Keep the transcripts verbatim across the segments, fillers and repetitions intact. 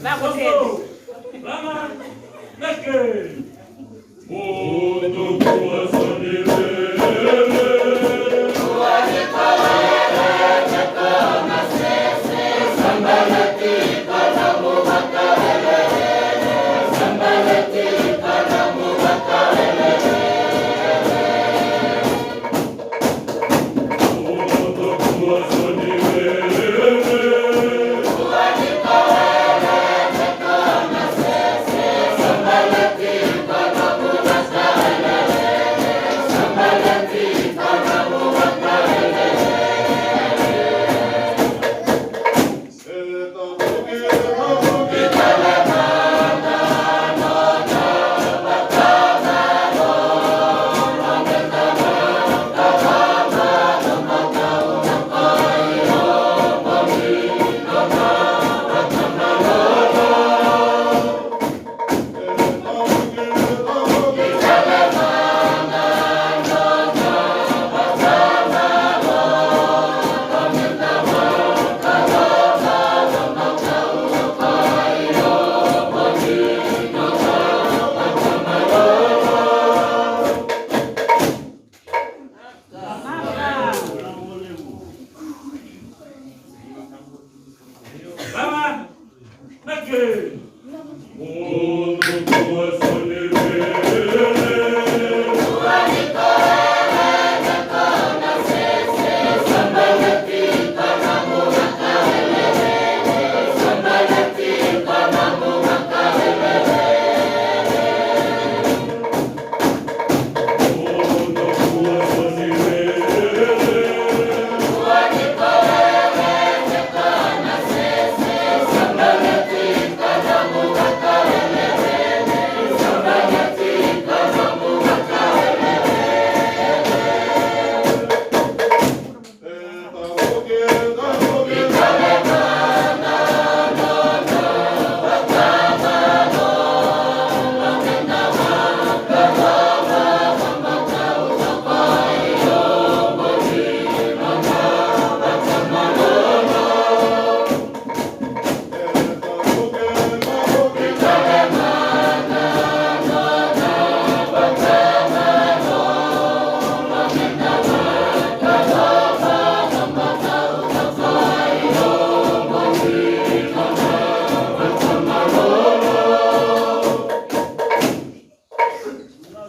Lako sede.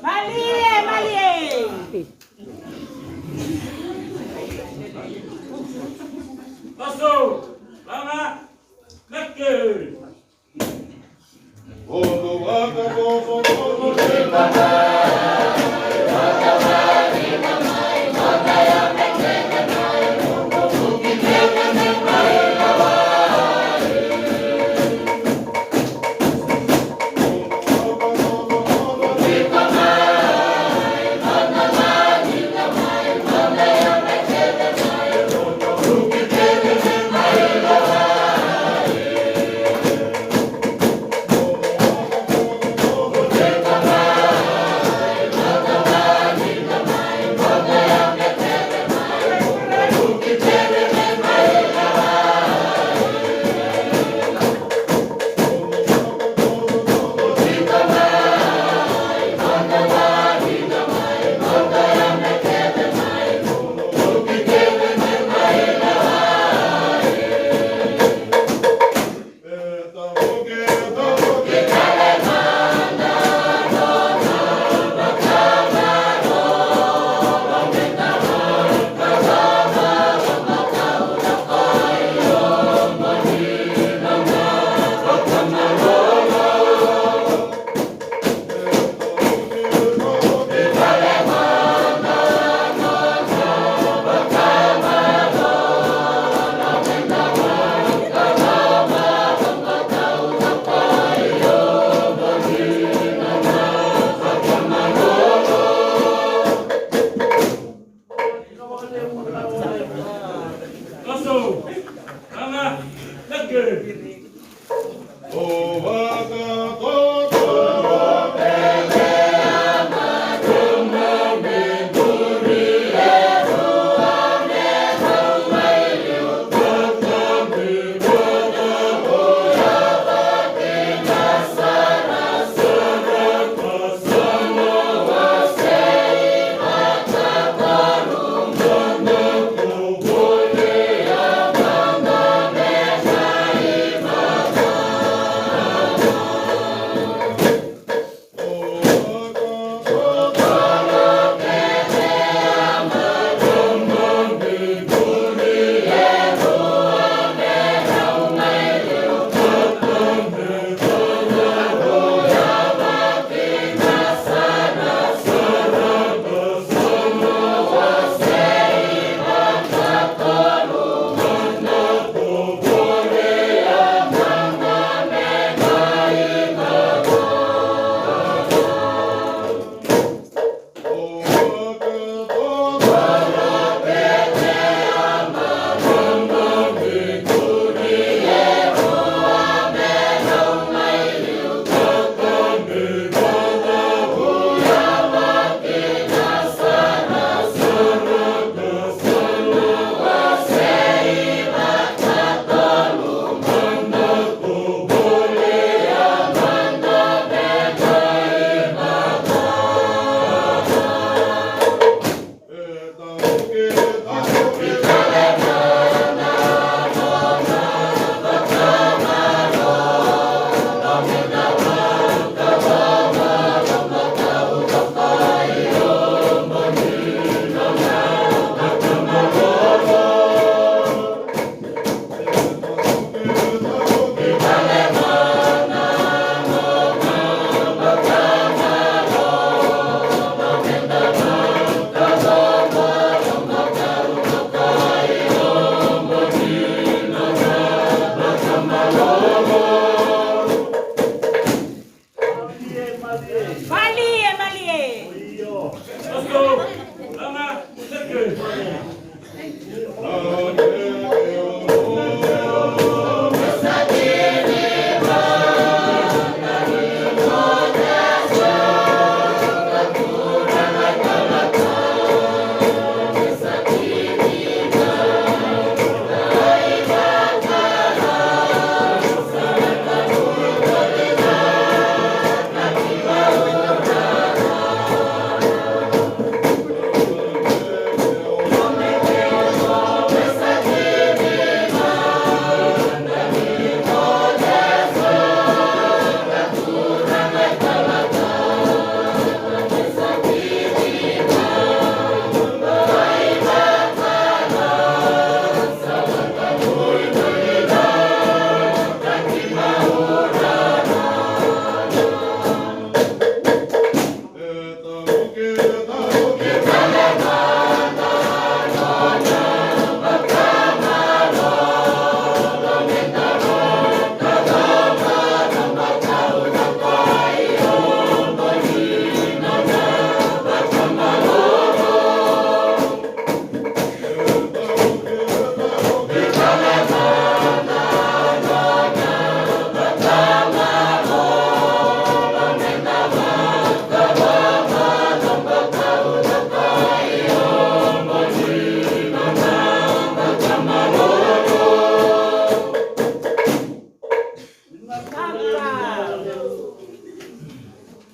Malie, malie. Paso, lama, meke.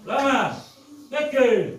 Lama, teke.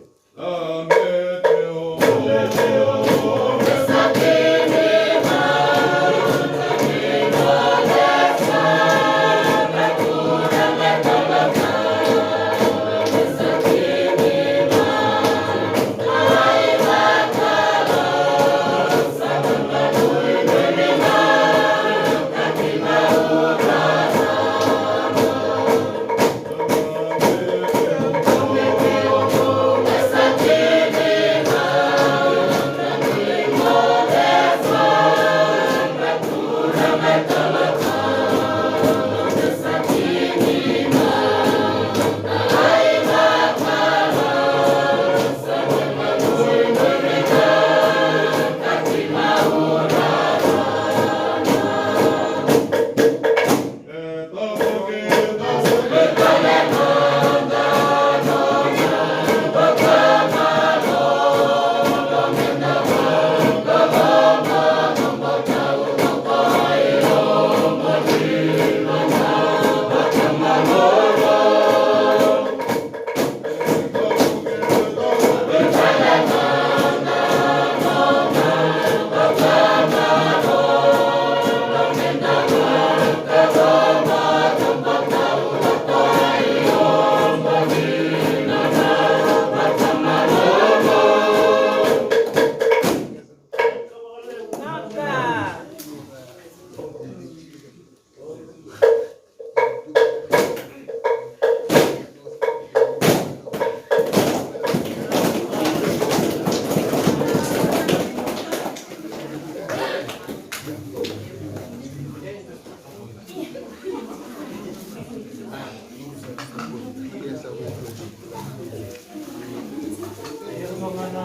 Ia, vaka na,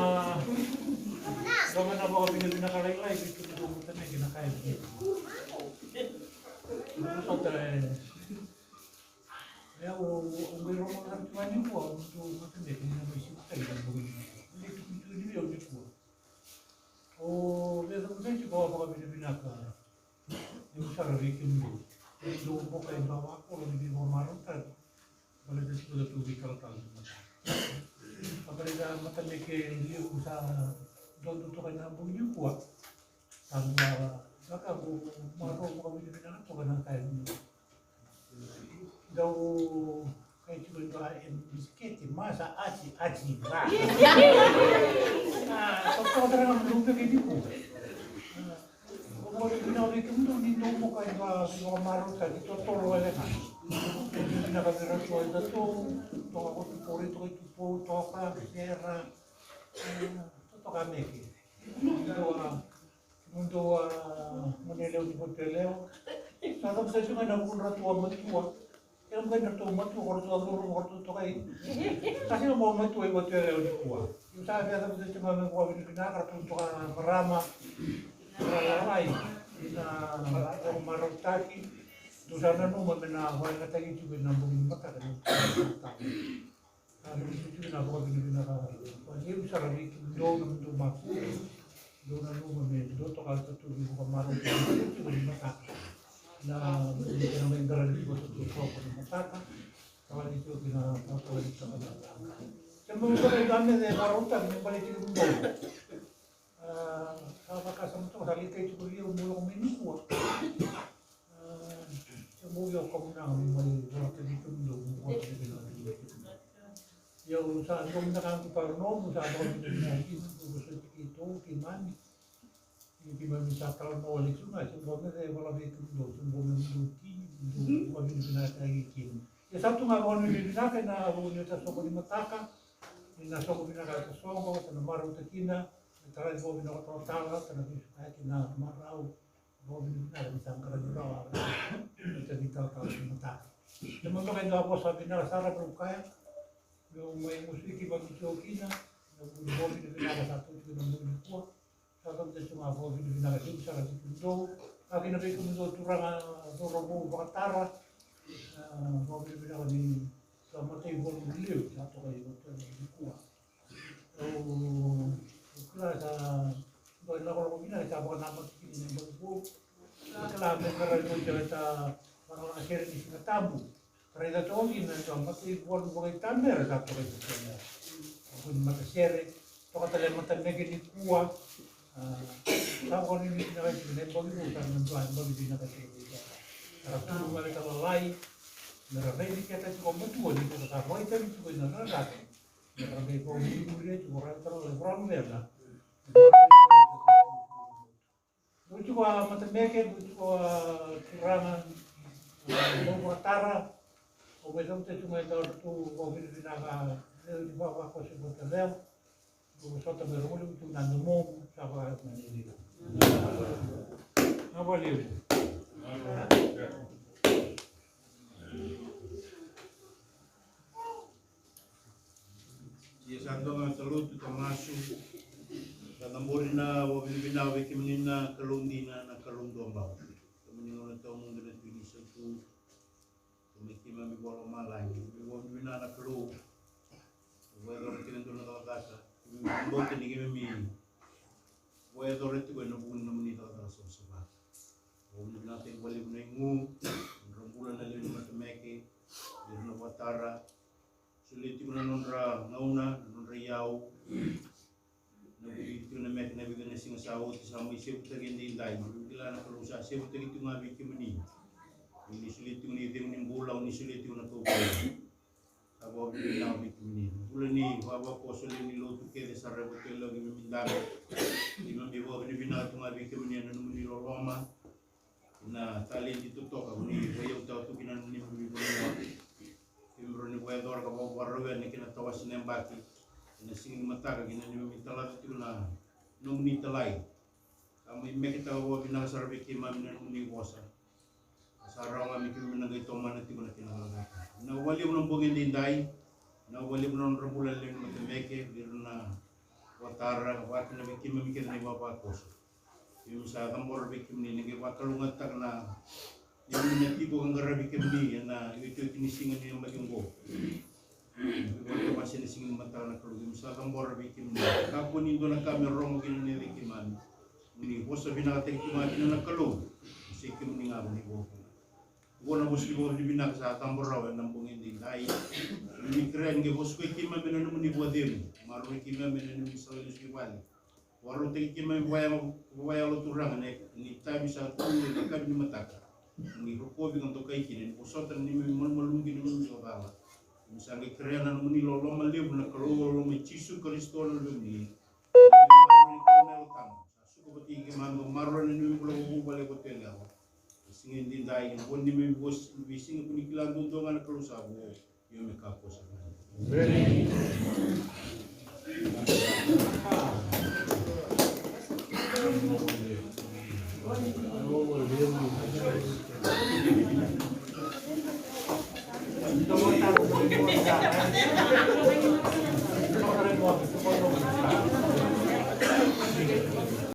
vaka na vakavinavinaka lailai vei kemudou matanake na ka e via. Sota e, e au, au qai rogoca tiko ga nikua, au dou matanake ni na mai sivi tale na bogi. Ni tukuni tiko ni vei au nikua. O vei au tiko a vakavinavinaka. Ni sara vei kemudou. Dou boka e dua vakolo ni veivakamarautaki. Baleta tiko na tou veitalatala ni mataka. A baleta matanake liu sa dodo toka ena bogi nikua. Sa dua vaka qo marau vakavinavinaka toka na kai. Dau kai tiko e dua e bisikete, masa, aji, aji, va. A, toka tara na dou beke nikua. Au vakavinavinaka vei kemudou ni dou boka e dua veivakamarautaki totolo wale ga. Vinaka vei iratou e datou, toka ko Tupou, rai toka i Tupou, toka, Sera, e, totoka meke. Dou a, dou a, gone yalewa ni Vatuelewa. Sa cavuta tiko ga na vuku ni ratou a matua. Kena ibalebale ni ratou matua, ko ratou a curu, ko ratou toka i. Ka sega mo matua i Vatuelewa nikua. Io, sa via cavuta tiko ga me vakavinavinaka, ratou toka na marama. Lalai, na ratou marautaki. Dou sa nanuma me na vakayagataki tiko ena bogi ni mataka, na mataka. A, ni tiko na vakavinavinaka. Vakalevu sara vei kemudou na nomudou makua. Dou nanuma me dou toka tatou veivakamarautaki tiko ni mataka. Na, na mai qaravi tiko tatou soko ni mataka. Tawa ni tiko kina tawa ni tiko na mataka. Kemudou toka i Vamece e marautaki me baleti kemudou. A, sa vakasama toka, sa lai kai tiko vei au meu lako mai nikua. A, kemudou, au kamunaga meu mai volata vei kemudou, meu volata vei kemudou. Ia au sa dau vinakata, au sa dau vinakata kina, au vosoti keitou, keimami. Ia keimami sa talanoa wale tu ga, se bau me cei wale vei kemudou, se bau me mudou tini, mudou vakavinavinakataki kina. Ia sa tu ga vakavinavinaka ena vuku ni ta soko ni mataka, ni na soko vinaka ta soko, ta na marautaka kina, Tara ni vakavinavinaka talatala, tara ni vakavinavinaka na marau, vakavinavinaka ni sa qaravi rawa na itavi talatala ni mataka. Keimami vaka e dua vosa vinaka sara meu kaya, meu mai musuki vakatikitiki kina, na vakavinavinaka sa tu tiko na bogi nikua, sa cavuta tiko ga vakavinavinaka levu sara vei kemudou, ka kina vei kemudou turaga cauravou vakatara, a, vakavinavinaka ni sa matai voli liu, sa toka i Vatuelewa nikua. Au, au kila sa dua na lakolako vinaka sa vakanamata kina na yabaki vou. Sa kila me qaravi oti a ta Vakalakasere ni Siga Tabu. Raica toka kina e dua na mataivalu vakaitamera sa toka i Viti. Ko ni matasere, toka tale matameke nikua. A, sa ko ni vinaka tiko na yabaki rua, sa na dua yabaki vinaka tiko. Era turu mai ka lalai, me ra raici keda tiko matua ni ko sa vakaitavi tiko ina raraka. Me ra qai vakamuria tiko ra tara la vakamuria na. Dou tiko a matameke, dou tiko a turaga, dou vakatara, au vei cavuta tu mai dau tu, au vinavinaka, lewe ni vavakoso vata lewa, dou sota me rogo levu tu na domomu, sa vaka na nini. Na valevu. Ia sa dua ga sa lotu ka masu. Sa cabori na vakavinavinaka vei kemuni na Kalou dina, na Kalou duabau. Kemuni gauna tawamudu na Tui ni sautu. Kemuni keimami vakalomalagi. Keimami vakavinavinaka na Kalou. Vakayacora tiko e dua na cakacaka. Keimami vakabauta ni keimami vakayacora tiko ena vuku ni nomuni cakacaka savasava. Vakavinavinakataki vakalevu na igu, nodra bula na lewe ni matameke, ira na vakatara, solia tiko na nodra gauna, na nodra iyau. Na vuki tiko na meke na vica na siga sa oti sa mai sevutaki edaidai. Ni kila na Kalou sa sevutaki tiko ga vei kemuni. Ni solia tiko na icegu ni bula, ni solia tiko na kaukauwa. Sa vakavinavinaka vei kemuni. Bula ni vavakoso lewe ni lotu kece sara e Vatuyalewa, keimami dabe. Keimami vakavinavinaka tu ga vei kemuni ena nomuni loloma. Na taledi totoka, ni vakayautaka tu kina na neimami vanua. Keimami rawa ni vakayacora ka vakavakarau yani ki na tawase na yabaki. Ena siga ni mataka kina neimami talaca tiko na nomuni talai. Ka mai meketaka vakavinaka sara vei keimami na nomuni vosa. Sa rawa ga me keimami na qai tomana tiko na kena cakacaka. Vinaka vakalevu na bogi edaidai. Vinaka vakalevu na nodra bula na lewe ni matameke, vei ira na vakatara, vakakina vei keimami kece na ivavakoso. Keimami sa cabora vei kemuni, ni qai vakalougatataka na neimami na tiko ka qaravi kemuni ena iotioti ni siga ni yabaki oqo. Ena siga ni mataka na Kalou, keimami sa cabora vei kemuni. Kakua ni dua na ka me rogo kina na yaca i keimami. Ni vosa vinakataki keimami kina na Kalou. Ni se kemuni ga ko ni vo. Qo na vosa ni vakavinavinaka sa cabora rawa ena bogi edaidai. Ni kerea ni qai vosokoi keimami ena nomuni vakacegu. Maroroi keimami ena nomuni sala lesu i vale. Vakarautaki keimami vakayalo, vakayalo Turaga, na itavi sa tu ena yakavi ni mataka. Ni rokovi ka dokai kina, ni vosota na neimami malumalumu kei na neimami icavacava. Ni sa qai kerea na nomuni loloma levu na Kalou, loloma i Jisu Karisito na Luvemuni. Sa suka vata kei keimami, maroroi na neimami bula vakavuku vale vata kei na siga edaidai, na vo ni neimami vosa, veisiga ko ni kila duadua ga na Kalou sa vo. Io me kakua sara. Amen.